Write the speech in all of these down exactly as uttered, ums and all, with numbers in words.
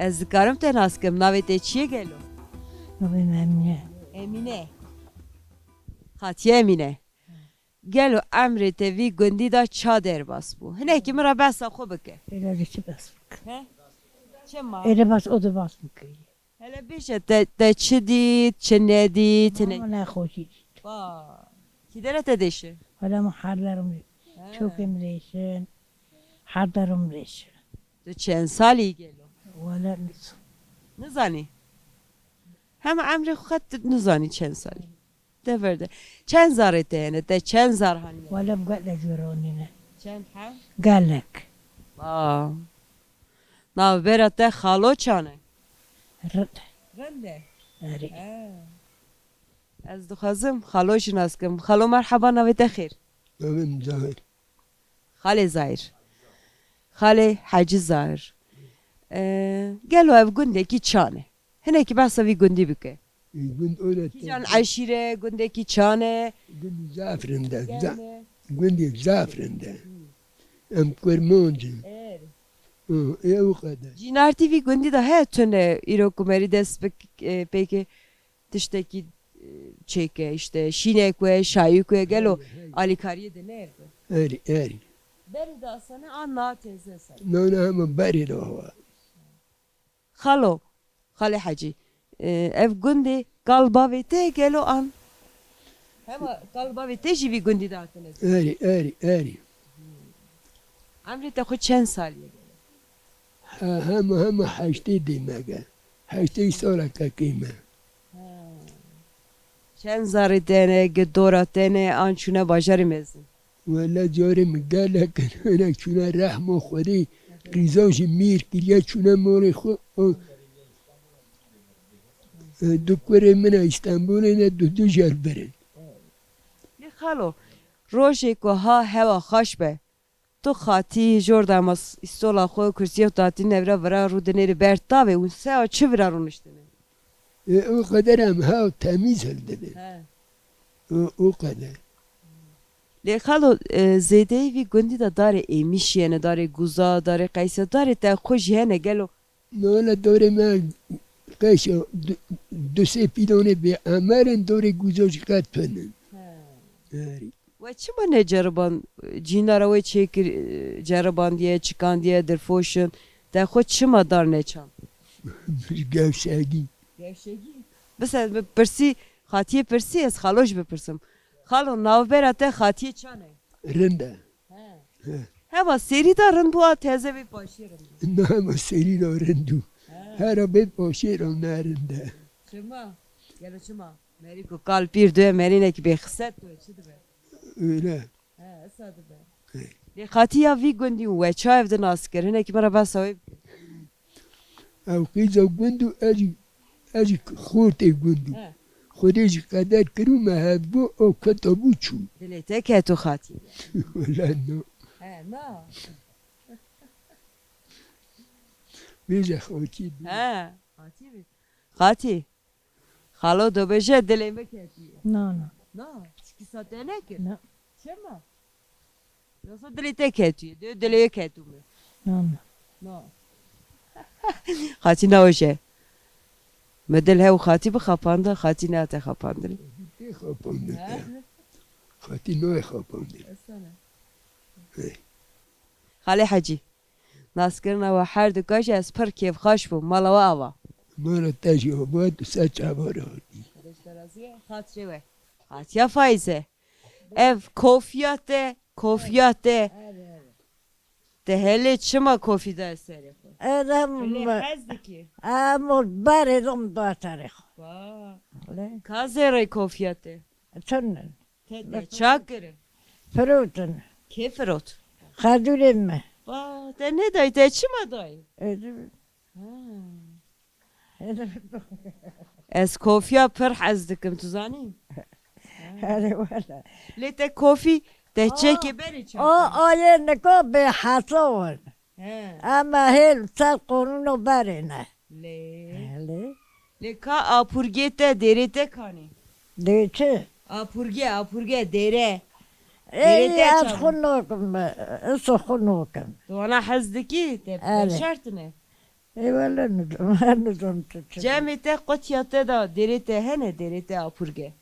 Ez dikarim te nas kim, navê te çi ye gelo? Navê min Emîne. Emîne. Xatiye Emîne. Gelo emrê te vî gundî de ça derbas bû? Hinekî min re behsa xwe bike. Êre de çi behs bike? He? Çima? Êre bas, o de bas bike. Hele bêje te, te çi dît, çi nedît, ne? Mama nexweşî dît. Ba. Kî dere te dêşe? Hele min her derim, he, çokê min dêşin. Her derim dêşin. Tu çend salî gelo? Wele niz- Nizanî? Hem emrê xwe qet nizanî çend salî. Dever de. Çend zarê te hene? Te çend zar haniye? Wele bi gelek jûronîne. Çend he? Gelek. Ba. Navbera te xalo çan e? Rind. Rind e? Erê. He. Ez dixwazim xalo jî nas kim. Xalo merheba, navê te xêr? Navê min Zahir. Xalê Zahir. Xalê Hecî Zahir. Ee, gelo ev gundekî çan e? Hinekî behsa vî gundî bike. Gund öyle. Kîjan eşîre, gundekî çan e? Gundî zaf rind e. Germ e. Gundî zaf rind e. Em kurmanc in. Êr. Hı, e o kadar. Cînartî vî gundî de heye tune îro ku merî dest bi, e, pêkê tiştekî, e, çêke, işte şînek we, şayik we, gelo alîkariyê de ne erbe? Erî, erî. Berê de asane an na teze sane. No, no, hema berê de wa. Xalo, Xalê Hecî, e, ev gundê kal bavê te gelo an? Hema kal bavê te jî vî gundî de hatine? Erî, erî, erî. Emrê te xwe çend salî ye? He, hema, hema heştê dê me ge. Heştê saleke kêm e. Ha. Çend zarê te ne, gi dora te ne, an çûne bajarê mezin? Wele carê min gelek in, hinek çûne rehma Xwedê, qîza jî mîr kiriye, çûne malê xwe. O, e, du kurê min e Îstanbulê ne, du du jî li vir in. Lê xalo, rojê ku ha hewa xweş be, tu xatî jor de ma s-, îstola xwe, kursiyê xwe datî nevra vira rû dinêrî ber tavê û sea çi vira rûniştine? E, o qeder em ha temîz hildibin. He. O, o qeder. Lê xalo, e, zêdeyî vî gundî de darê êmîşî hene, darê guza, darê qeyse, darê te xwe jî hene gelo? Nole dorê me qeşa du, du sê pîlonê bê emel in, dorê guza jî qet tune. He. Erî. We çima neceriban, cînara we çêkir, ceribandiye, çikandiye, dirfoşin, te xwe çima dar neçan? Gevşegî. Gevşegî? Bise, bi pirsî, xatiyê pirsî, ez xalo jî bipirsim. Xalo, navbera te xatiyê çan e? Rind e. He. He. Hema serî de rind bû, a teze vê paşê rind bû? Na, hema serî de rind bû. He. Hera vê paşê re ne rind e. Çima? Gelo çima? Merî ku kal pîr dûye, merînekî bêxislet dûye, çi dibe? Öyle. He, esa dibe. He. Lê xatî ya vî gundî û we ça ev di nas kir? Hinekî min re behsa wê bike. Ew qîza gund û ez jî, ez jî xortê gund û. He. Xwedê jî qeder kir û me hev bû, o keta bû çû. Dilê te keto xatî? Wele no. He, na. Bêje xatî bû. He, xatî bû. Xatî. Xalo dibêje dilê min ketiye. Na, na. Na, çikî sa te nekir? Na. Çima? Yoksa dilê te ketiye, dê dilê wê ketûme. Na, na. Na. Xatî naweje. Me dil hew xatî bixapanda, xatî nehate xapandin. Tê xapandin. Ha? Xatî nayê xapandin. Esana. Hey. Xalê Hecî. Naskirina we her du ka jî ez pir kêfxweş bûm. Mala we ava? Mala te jî ava, tu ser çava re hatî. Xatirê we. Xatiya Faize. Ev kofiya te, kofiya te. Te helê çima kofî da serê xwe? Erem. Lê hez dikî? Em ol berê dom da serê xwe. Ba. Lê. Ka zêrê kofiya te? Çin in. Te, te çak kirin? Firotin. Kê firot? Xedûrê me. Ba, te nedayî, te çima dayî? Ê, di- Ha. Ê, di- Ez kofiya pir hez dikim, tu zanî? Erê wele. Lê te kofî, te çekê berê çak. O, o yê nika bê hesab in. He. Ema hêl ser qonûno berê ne. Lê. Lê. Lê ka apurgê te, dêrê te kanî? Dê çi? Apurge, apurge, dêre. Ey, dêre te ez çawa? Xwe nakim, ez xwe nakim. Tu wana hez dikî, te, evet, şertine. Ê wele nidim, nidim tu çi. Cemê te qutiya te da, dêrê te hene, dêrê te apurge.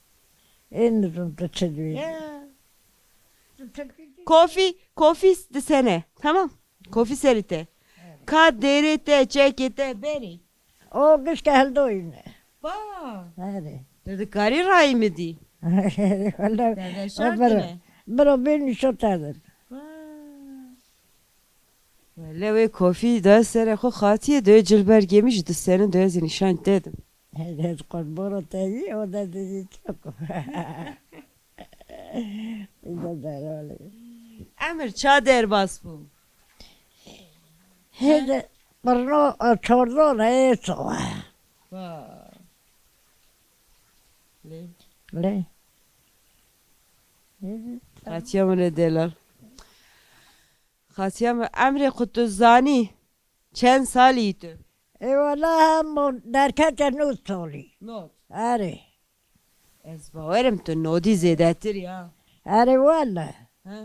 Ê nidim tu çi dibêjî. Ya. Kofî, kofî di sene. Tamam. Kofî serî te. Ka dêrê te, çekê te berî. O gişke hildoyîne. Pa. Erê. Te dikarî rayî min dî. Wele, Te veşartine. Biro bê nîşo te din. Pa. Wele wê kofî da serê xwe xatiyê, dê cilbergê min jî disenin, dê ez ê nîşan te dim. Ez qurbora te yî, o da dizî çok. Bize derole. Emir ça derbas bû? Hede qirno çordon e sowa. Va. Lê. Lê. Xatiya min e delal. Xatiya min, emrê xwe tu zanî? Çend salî tu? Ê wele hemû derkete nod salî. Nod. Erê. Ez bawerim tu nodî zêdetir ya. Erê wele. He.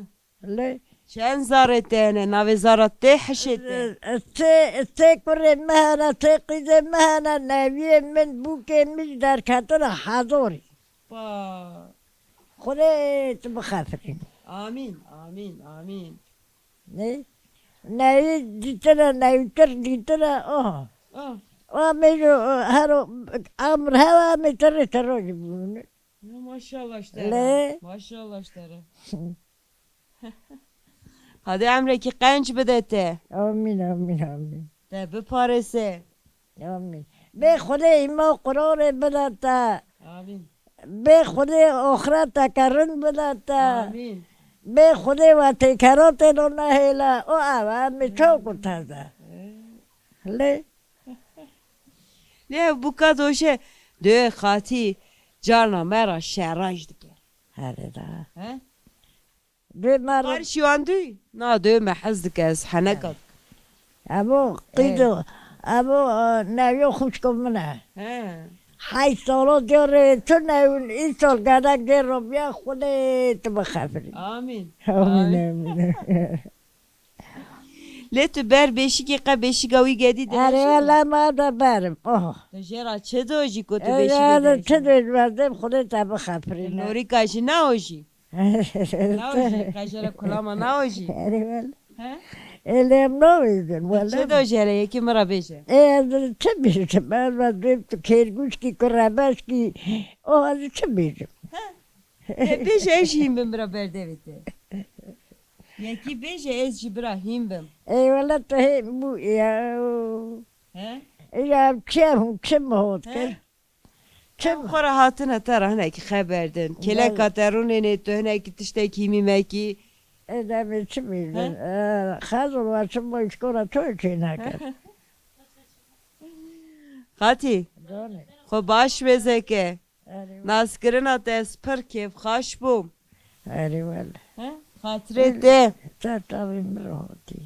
Lê. Çend zarê te hene? Navê zara te hişê te? Sê, sê kurê me hene, sê qîzê me hene, neviyê min, bûkê min ji derketine hezorî. Pa. Xwedê tu bixefirîn. Amîn, amîn, amîn. Ne? Neyî dîtine, neyîtir dîtine, aha. Ah. Amê ji, hero, amr hewa amê tirê tiro jî bûne. Ya maşallah ji te re. Lê? Maşallah ji te re. Xwedê emrekî qenc bide te. Amîn, amîn, amîn. Te biparêse. Amîn. Bê Xwedê îma Qur'anê bide te. Amîn. Bê Xwedê oxireteke rind bide te. Amîn. Bê Xwedê we têkeratê lo nehêle. O ew, em ê çok û teze. Lê? Lê ew bûka doje, dê xatî carna me ra şeraj dike. Herê da. He? Dê me ra Qarşî wan dû, na dê me hez dike, ez heneka. Ebo, qîdo, ebo, e, neviyo xwişko min e. He. Heyt salo diyore tu newin, îsal gelek dê robiya Xwedê tu bixefirî. Amîn. Amîn, amîn. Lê tu ber beşikê qe beşika wî gedî de Erê neşî? Wele ma de berim. Oh. Tu jê ra çi dojî ku tu beşikê de çi dojî? Xwedê te bixefirîne. Norîka jî naojî. Naojî, qe jê re kulama naojî. Erê wele. He? Ê lê em navêjin, wele. Çi do jê re, yekî min re bêje. Ê, ez çi bêjim? Ez ve dê tu kêrgûşkî, ku rebeşkî, o ez çi bêjim? He? Ê, bêje, ez jî hîn bim bira berdevê te. Yekî bêje, ez jî bira hîn bim. Ê, wele tu hê bû ya. He? Ê, ya çi em, çi mi hot kir? Çi? Em xwe re hatine te re hinekî xeber din. Kêleka te rûnê nê tu hinekî tiştekî mîmekî. Ê, demê çi bî? He? Xezir we çi bo îşkora to çê neke. Xatî. Canê. Xwe baş wêze ke. Erê. Naskirina te ez pir kêfxaş bûm. Erê wele. He? Xatirê te. Te tavê min re hatî.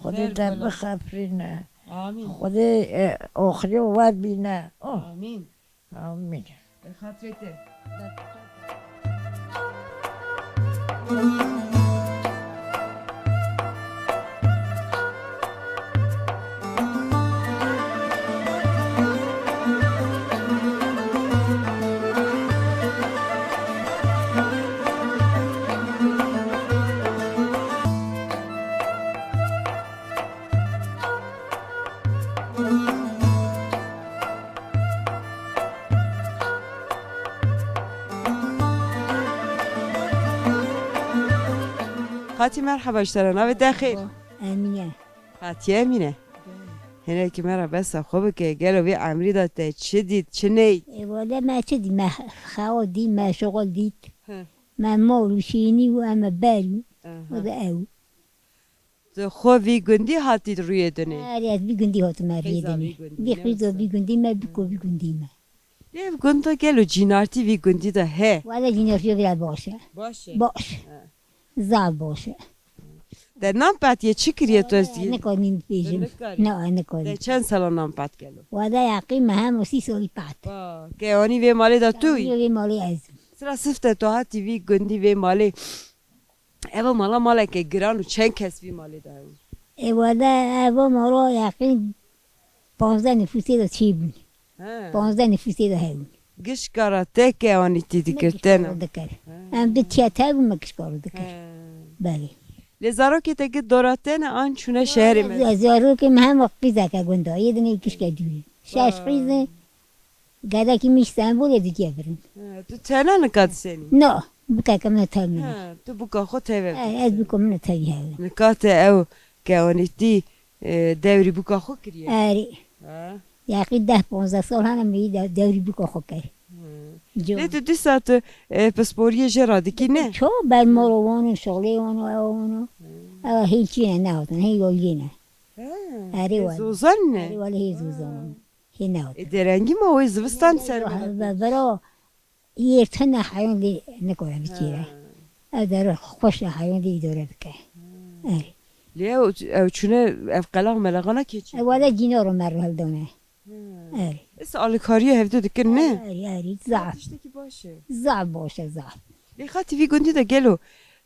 Xwedê te bixefirîne. Amîn. Xwedê, e, oxirê we bîne. Oh. Amîn. Amîn. Bi xatirê te. Xatî, merheba ji te re. Navê te xêr? Emîne. Xatî Emîne. Hinekî me re behsa xwe bike. Gelo vê emrî de te çi dît, çi neyt? Ê, wele me çi dît? Me xewa dît, me şixul dît. He. Me mal û şînî û em ê berî. Aha. O da ew. Tu xwe vî gundî hatî rûyê dinê? Erê, ez vî gundî hatime rûyê dinê. Vî qîza vî gundî me, biko vî gundî me. Lê ev gunda gelo cînartî vî gundî de he? Wele cînartiya vî baş e. Baş e? Baş. He. Zaf baş e. Te nan pet yê çi kiriye tu ez diyê? Nikarî min bêjim. Tu nikarî? Na, nikarî. Te çend sala nan pet gelo? Wele yaqîn me hem sî salî pet. Ba, ke anî vê malê de tu yî? Anî vê malê ez im. Sira sifte tu hatî vî gundî vê malê. Eva mala maleke giran û çend kes vî malê de hebûn? Ê wele eva mala yaqîn Panzdeh nifûsê de çêbûn. He. Panzdeh nifûsê de hebûn. Gişka ra te kewanîtî dikir, te na? Dikir. He. Em du çete bûn, me gişka ro dikir. He. Belê. Lê zarokê te gid dora te ne an çûne şeherê me? Ez zarokê me hema qîzeke gunda, yê dinê gişke dûrî. Şeş qîz e, gedekî min Stenbolê digiye birin. He, tu tena nika disenî? No, bikeke min tevî. He, tu buka xwe teve. E, ez buka min tevî heve. Nika te ew kewanîtî, e, dewrî buka xwe kiriye? Erê. He. Yaqî deh panzdeh sal hene min de-, dewrî buka xwe kir. Hı. Lê tu dîsa tu, e, pisporiyê jê re dikî, ne? Ço ber mala wan û şixulê wan û ewa wan û. Hı. Ewa hîn çî ne, nehatin, hîn yoliyê ne. He, erê wele. Zozan ne? Erê wele hîn zozan. Hîn nehatin. E, derengî ma wê zivistan ser. Bira, Yêr tune heywan dî nikare biçîre. Ha. Ev dere xweş e, heywan dî îdare bike. Ha. Erê. Lê ew, ew çûne ev qelax melaxana keçî? Ew wele cînaro me rihildane. Ha. Erê. Is alikariya hevdu dikin, ne? Erê, erê, zaf. Tiştekî baş e. Zaf baş e, zaf. Lê xatî vî gundî de gelo,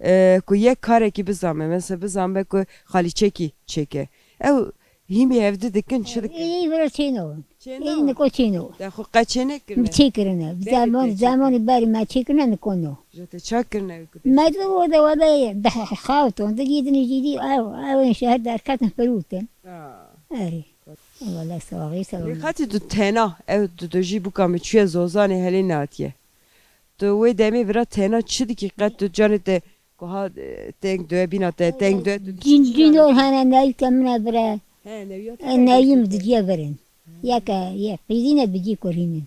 e, ku yek karekî bizame, mesela bizame ku xalîçekî çêke. Ew Hîmî hevdi dikin, çi dikin? Ê, vira çêno. Çêno? Ê, niko çêno. Te xwe qet çê nekirine? Çê kirine. Bi zeman, zemanî berî me çê kirine, niko no. Ji te ça kirine? Me di o de wede de xawton, di gidin jî dî, ew, ew şehir derketin firûtin. Aa. Erê. Wele saxî, saxî. Lê xatî tu tena, ew tu, tu jî buka min çûye zozanê helê natiye. Tu wê demê vira tena çi dikî, qet tu canê te Ku ha, e, teng due, bîna te teng due, tu Cin, cin yor hene, neyke min e bire. He, newiya te E, teng neyim due. Digiye birin. Yeke, ye, qîzîne bigî kurînin.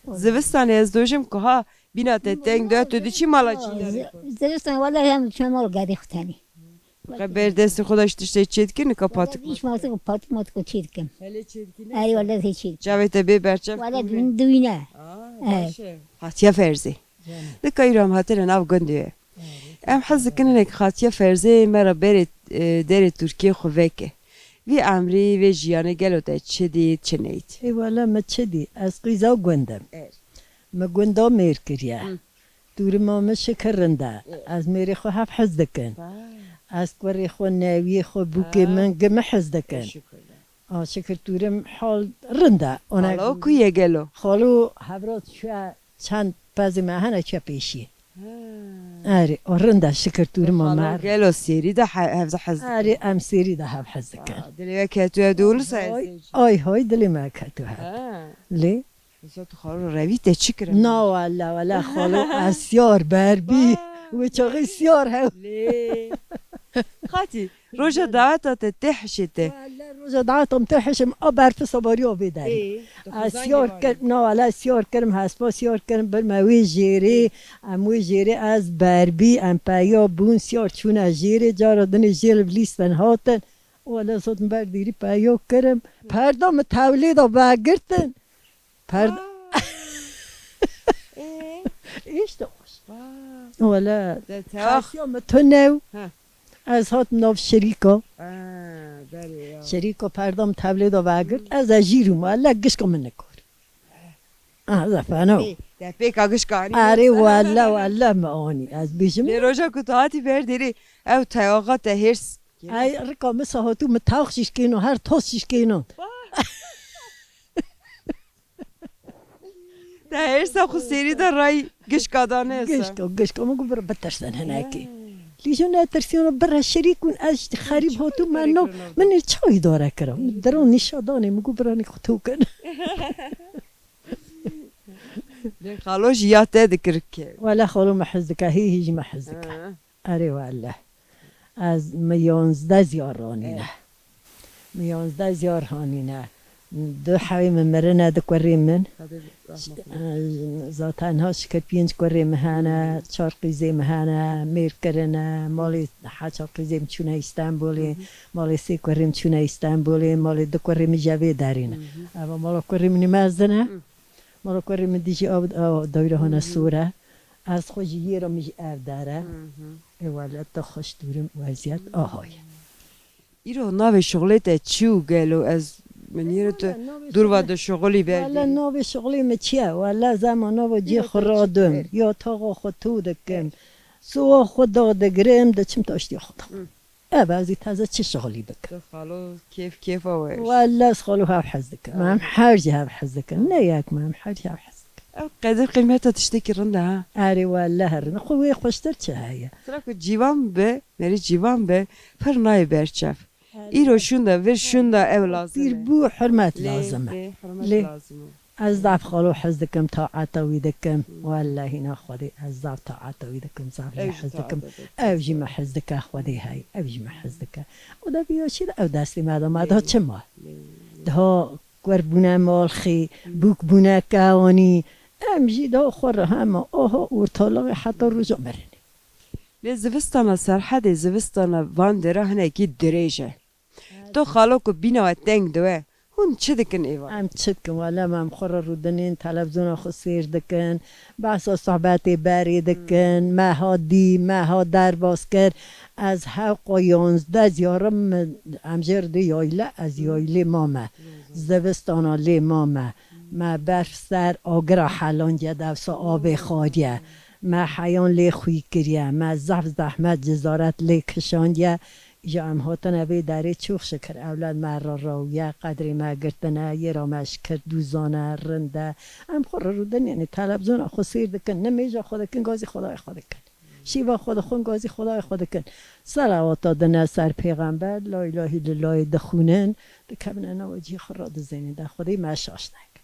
Zivistanê ez dojim ku ha, bîna te teng due, tu diçî mala cîndanê xwe. Zivistan wele hem çemol gedê xwe tenî. Qe ber destê xwe de ji tiştê çê dikir, nika patik. Wele iş matik, patik matik çê dikim. Hele çê dikî ne? Erê wele zê çê dikim. Çavê te bê berçev. Wele dûn dûne. Aa, baş e. Hatiye ferzê. Nika îro em hatine nav gundê we. Em hez dikin hinek xatiya ferzê me re berê, e, derê Tirkiyê xwe veke. Vî emrî, vê jiyanê gelo te çi dît, çi neyt? Ê wele min çi dî? Ez qîza gund im. Er. Min gunda mêr kiriye. Hı. Dûrima min şikir rind e. Er. Ez mêrê xwe hev hez dikin. Vay. Ez kurê xwe, newiyê xwe, bûkê Ha. min, gi min hez dikin. Şikir. A, şikir tûrim hal rind e. Ona Xalo ku ye gelo? Xalo hevra çûye çend pezê me hene çûye pêşî. Ha. Erê, o rind e şikir tûrim o Xalo mer. Gelo sêrî de he-, hevze hez dikin. Erê, em sêrî de hev hez dikin. Aa, dilê we ketû ev dû wisa Ay, ay, hay, dilê me ketû hev. Ha. Lê? Mesela tu xalo revî te çi kire? Na wele, wele xalo, ez siyar berbî. Vay. Wê çaxê siyar hew. Lê. Xatî, Roja daweta te tê hişê te. Wele roja daweta min tê hişê min a berfisa bariya vê derê. Ê, tu Ez xizan siyar girvanî. kir, na wele siyar kirim, hespa siyar kirim, birme wê jêrê, em wê jêrê ez berbî, em peya bûn, siyar çûne jêrê, cara dinê jêr li lîstin hatin. Wele zot min ber dîrî peya kirim. Perda min tewlê de vegirtin. Perd- Aa. Ê? Îşte xweş. Vay. Wele De tewax- xasiya min tune ew. Ha. Ez hatim nav şerîka. Ha, belê ya. Şerîka perda min tevlê de vegirt. Ez e jîr û mele gişka min nikor. Ah, zefeno. Ê, te pêka gişka anî Erê yoksa? wele, wele mi anî. Ez bêjim. Lê roja ku tu hatî ber derê, ew tewaxa te hêrs. Ay, rika min sahatû min tawx şişkêno, her tos şişkêno. Te hêrsa xwe sêrî de ray gişka dane sa. Gişka, gişka. Min got, "Bira bitirsin hinekî." He. Lîjo netirsiyona bira şerîk bûn, ez ji xerîb Çawa hatim, idare me no, kirina? Min ê çawa îdare kira? Min dero nîşa danê, min got, "Bira nî xwe tokin." Lê xalo jî ya te dikir ke. Wele xalo me hez dike, hî hî jî me hez dike. Ha. Erê wele. Ez mi yonzdeh ziyar ranîne. Evet. Mi yonzdeh ziyar hanîne. Du hewî min mirine, du kurê min. Xwedê rahmet bike. Zaten ha şikir pênc kurê min hene, Hı hı. çar qîzê min hene, mêr kirine, malê heşt qîzê min çûne Îstenbulê, Hı hı. malê sê kurê min çûne Îstenbulê, malê du kurê min jevê derîne. Hı hı. Eva mala kurê min mezin e. Hı. Mala kurê min dijî ew, ew dewre hane Hı hı. sor e. Ez xwe jî yê re min jî ev der e. Hı hı. Ê wele tu xweş dûrim weziyet aha ye. Îro navê şixulê te çi û gelo ez min yê re tu Wele navê durva şixulê de şixulî berdî? Wele navê şixulê min çi ye? Wele zema nava cê Îro xwe tu çi radim. Ê. Ya taxa xwe to dikim. Ê. Sowa xwe da digirim, diçim taştiya xwe da. Hı. Ev ez ê teze çi şixulî bikim? Tu xalo kêf kêfa we. Welle ez xalo hev hez dikim. Em her jî hev hez dikin. Ne yek me, em her jî hev hez dikin. Ew qedir qîmeta tiştekî rind e ha. Erê welle herin. Xwe wê xweştir çi heye? Sira ku cîvan be, merî cîvan be, pir nayê ber çav. Îro şûnda, vir şûnda ew lazim e. Pîr bû, hurmet lazim e. Lê, lê hurmet lazim e. Ez zaf xalo hez dikim, taeta wî dikim. Wellehî na Xwedê ez zaf taeta wî dikim, zaf lê hez dikim. Ew jî me hez dike, Xwedê hey, ew jî me hez dike. Û de viya çi de ew destê me de, me de çi ma? Daha wer bûne malxî, bûk bûne kewanî. Em jî daha xwe re heme aha ortalığı heta roja mirinê. Lê zivistana Serhedê, zivistana van dera hinekî dirêj e. Tu xalo ku bîna we teng dibe, hûn çi dikin êvar? Em çi dikin? Wele em xwe re rûdinên televîzyona xwe sêr dikin, behsa sohbetê berê dikin, me ha dî, me ha derbas kir. Ez hewqa yanzdeh ziyarim, em jê re dê yayle, ez yaylê mame. Zivistana lê mame. Me berf ser agira helandiye, dewsa avê xwariye. Me heyan lê xwî kiriye. Me zehf zehmet cizaret lê kişandiye. Îja em hatine vê derê, çok şükür ewlad me re rawiye, qedrê me girtine, yê ra me şikir dûzan e, rind e. Em xwe re rûdinên, yanî televîzyona xwe sêr dikin, nimêja xwe dikin, gazî Xwedayê xwe dikin. Şîva xwe dixwin, gazî Xwedayê xwe dikin. Selawata dine ser pêxember, la îlahî lilahî dixwînin, dikevine nava cihê xwe radizênin, de Xwedê me şaş neke.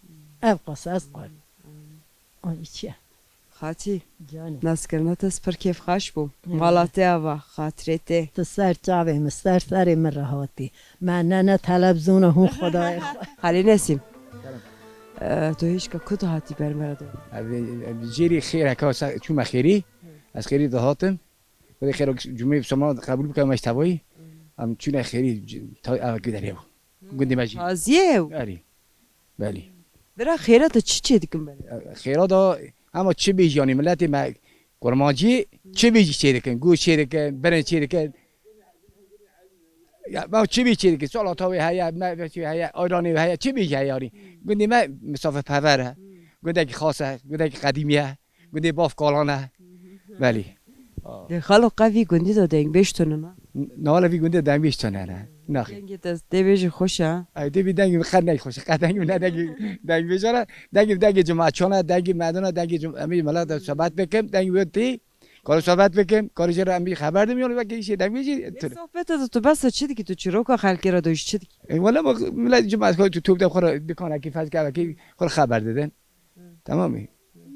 Ev qas ez qal. Anî çi ye? Xatî, canê, naskirina te pir kêfxweş bû. Mala te ava, xatirê te. Tu ser çavê min, ser serê min re hatî. Me ne ne televîzyona hûn Xwedayê xwe. Xalê Nesîm. Kerem. E, tu hêşka ku dihatî ber me re de? Ev, ev jêrî xêr heka sa-, çûme xêrî. Ez xêrî dihatim. Xwedê xêr û cumê bi şema qebûl bike, me ji tevayî. Em çûne xêrî, c-, ta-, ev ku derê bû. Gundê me jî. Taziyê ew? Erî. Belî. Bira xêra de çi çê dikin belê? Xêra de hema çi bêjî, yanî miletê me kurmancî çi bêjî çê dikin, goş çê dikin, birin çê dikin. Ya, me çi bêjî çê dikin, salata wê heye, me çi heye, ayranê wê heye, çi bêjî heye yanî. Gundê me misafirperver e. Gundekî xas e, gundekî qedîmî ye. Gundê bav kalan e. Belî. Lê xalo qe vî gundî de dengbêj tune ne? N-, nala vî gundî de dengbêj tune ne. Naxê. Dengê te dê bêjî xweş e. Ay, dê vî dengê min qet ney xweş e. Qet dengê min ne dengê dengbêjan e. Dengê, dengê cemaatçan e, dengê merdin e, dengê cem-, em ê milet de sohbet bikim, dengê wê tê. Karê sohbet bikim, karê jê re em bî xeber dim, yanî wekî îşê dengbêjî. Lê sohbeta de tu behsa çi dikî, tu çîroka xelkê re dojî çi dikî? E, wele bak, milet cemaat xwe tu top de xwe re dikanekî, fezkevekî xwe re xeber didin. Tamam mı?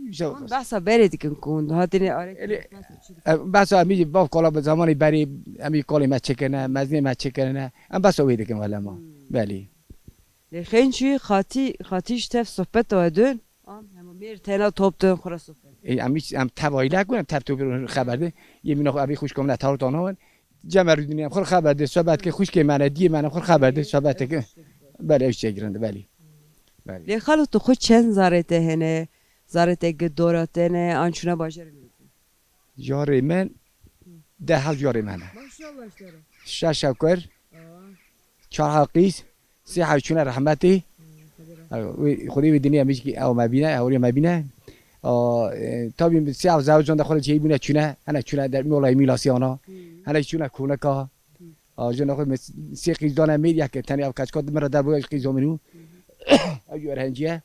Hûn behsa berê dikin ku hûn hatine arê. Elê, behsa çi dikin? E, behsa em jî bav kala bi zamanê berê, em jî kalê me çikirine, mezinê me çikirine. Em behsa wê dikin wele ma. Hmm. Belî. Lê xênçî xatî, xatî ji tev sohbet we dön. Am, hema mêr tena top dön xwe re sohbet. E, em hiç, em tev aile ku, em tev top xeber de. Yê min xwe evî xwişka min e, tawr tana wen. Cem e rûdinî em xwe xeber de, sohbet ke xwişkê me ne, diyê me ne, xwe xeber de, sohbet ke. Belê, ew çiçek girinde, belî. Belê. Lê xalo tu xwe çend zarê te hene? Zarê te gi dora te ne, an çûne bajarê me? Carê min, deh hev carê me ne. Maşallah işte. Şeş hev kur, çar hev qîz, sê hev çûne rehmetî. Ew, wê, Xwedê wê dinê em jî ew me bîne, hewrê me bîne. A, e, tabî sê hev zewican de xwe cihî bûne çûne, hene çûne der molayê mîlasiyana, hene çûne konika. A, jina xwe me sê qîz dane mêr, yek tenê ev keçka min re der bû, qîza min û. Ew jî öğrenci ye.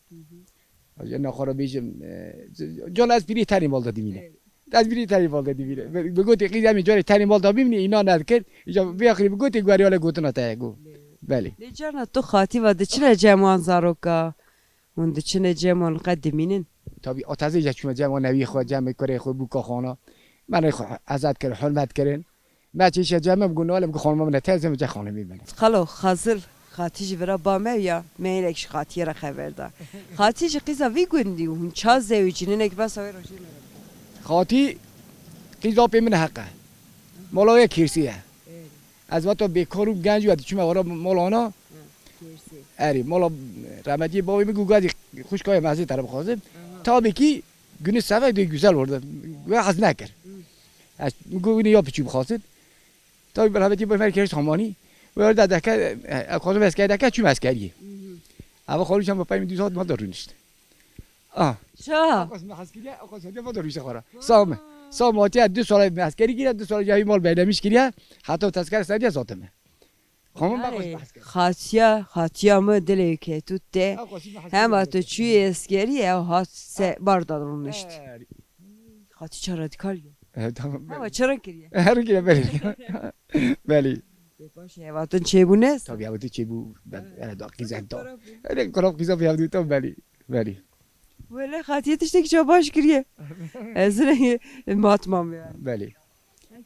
A, jina xwe re bêjim, e, can ez pîrî tenê mal de dimîne. Ez pîrî tenê mal de dimîne. Bi, bi gotê qîz em ê carê tenê mal de bimîne, îna nedikir. Îja vê axirî bi gotê gueriyale gotina te ye, go. Belê. Lê carna tu xatî va diçine cem wan zaroka? Hûn diçine cem wan qet dimînin? Tabî, a teze îja çûme cem wan newî xwe, cem kurê xwe, bûka xana. Me rê xwe ezet kirin, hurmet kirin. Me çêşe cem me, bi got, "Nalê, bi got, xanima min e, teze min ce xanimê min." Xalo, Xazil, xatî ji vira ba me ya, me hinek ji xatiyê re xeber da. Xatî ji qîza vî gundî û hûn ça zewicînin, hinek behsa wê rojê me re bike. Xatî, qîza pê min heqe. Mala wê kêrsî ye. Ez vata bêkar û genc û ez diçûme wara mala ana. Kêrsî. Erê, mala rehmetiyê bavê min got, gazî xwişka ye, mezê te re bixwazim. Aha. Tabî ki günü sefer de güzel orada. Ve haz nekir. Hı. Ez got, ya piçû bixwazim. Tabî rehmetiyê bavê min kêrs hamanî. Ve orada deke, e, xwazim eskeri deke, çûm eskeriyê. Hı hı. Eva xalû çend pey min dû saat mal da rûnişt. Ah. Ça? Akas me hez kiriye, akas hediye va da rûnişt xwara. Sağ mı? Sağ matiye du sala eskerî kiriye, du sala cahî mal beylemiş kiriye. Heta tezkere sediye zatime. Xamın bak Ay, baş bahs kere. Xatiya, xatiya mı dilê ketû te. Hema tu çûyê eskerî ew hat se barda rûnişt. Xatî ça radikal yo. Evet, tamam. Hema çira kiriye. Her gün böyle. Belî. Paşê hevatin çêbûne. Tabii ya, bu çi bu, ben öyle de kızım tam. Öyle kırıp kızım ya, tam belî. Belî. Wele xatiye tiştekî ça baş kiriye. Ez ne mat mam yani. Belî.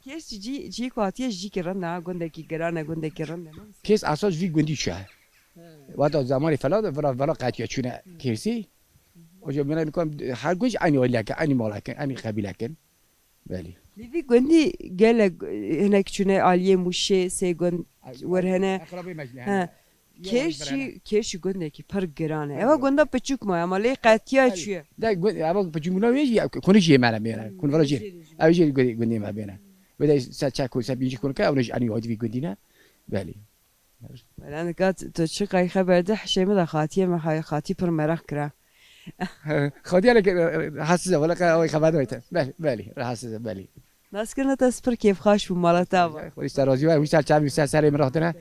Kes cî, cî ku hatiye jî ki rende ha, gundekî girane, gundekî rende. Kes esas vî gundî çi. Wata zamanê fela de vira, vira qetiya çûne kersî. Oca bina nikom her gund aynı aileke, aynı maleke, aynı kabileke. Belî. Li vî gundî gelek hinek çûne aliyê Mûşê, sê gund wer hene. Akrabê meclî. He. Kêşî, kêşî gundekî pir giran e. Eva gunda piçûk ma ama lê qetiya çûye. De gund, eva piçûk bûna wê jî, konu jî mene mene. Konu vira jî. Ev jî gundê me bêne. Ve de se çek, se bincî konu ke, ew ne jî anî hadî vî gundî ne. Belî. Wela nika tu çi qey xeber de hişê min de xatiye me hay-, xatî pir meraq kira. Xatiye leke rahatsız e, wala ka oy xeber de. Belî, belî, rahatsız e, belî. Naskirina te spir kêfxaş bû mala te ava. Xwedî ser razî be, wî ser çavî ser serê min rahatine.